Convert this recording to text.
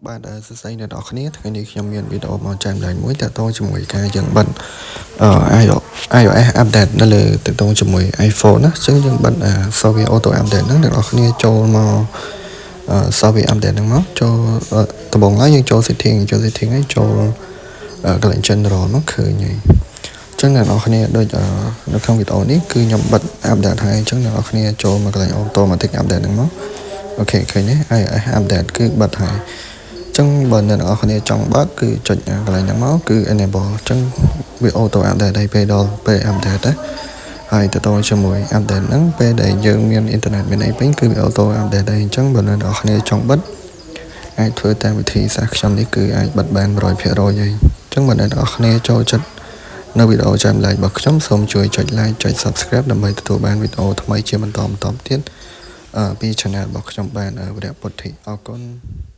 បាទសួស្តីអ្នកនរគ្នាថ្ងៃនេះខ្ញុំមានវីដេអូមកចែករំលែកមួយតាក់ទងជាមួយការយើងបិទ iOS update នៅលើតាក់ទងជាមួយ iPhone ណាអញ្ចឹងយើងបិទ software auto update ហ្នឹងអ្នកនរគ្នាចូលមក software update ហ្នឹងមកចូលដំបូងឡើយយើងចូល setting ចូល setting ហើយចូលកន្លែង general មកឃើញហើយអញ្ចឹងអ្នកនរគ្នាដូចនៅក្នុងវីដេអូនេះគឺខ្ញុំបិទ update ហើយអញ្ចឹងអ្នកនរគ្នាចូលមកកន្លែង automatic update ហ្នឹងមក OK ឃើញទេ iOS update គឺបិទហើយចឹងបើអ្នកនរគ្នាចង់បើកគឺចុចកន្លែងហ្នឹងមកគឺ enable អញ្ចឹងវា auto update ហើយពេលដល់ពេល update ណាហើយទៅទៅជាមួយ update ហ្នឹងពេលដែលយើងមានអ៊ីនធឺណិតមានអីពេញគឺវា auto update ដែរអញ្ចឹងបើអ្នកនរគ្នាចង់បិទអាចធ្វើតាមវិធីសាស្ត្រខ្ញុំនេះគឺអាចបិទបាន100%ហើយអញ្ចឹងបើអ្នកនរគ្នាចូលចិត្តនៅវីដេអូចែករំលែករបស់ខ្ញុំសូមជួយចុច like ចុច Subscribe ដើម្បីទទួលបានវីដេអូថ្មីជាបន្តបន្តទៀតពី Channel របស់ខ្ញុំបានវរៈពុទ្ធិអរគុណ។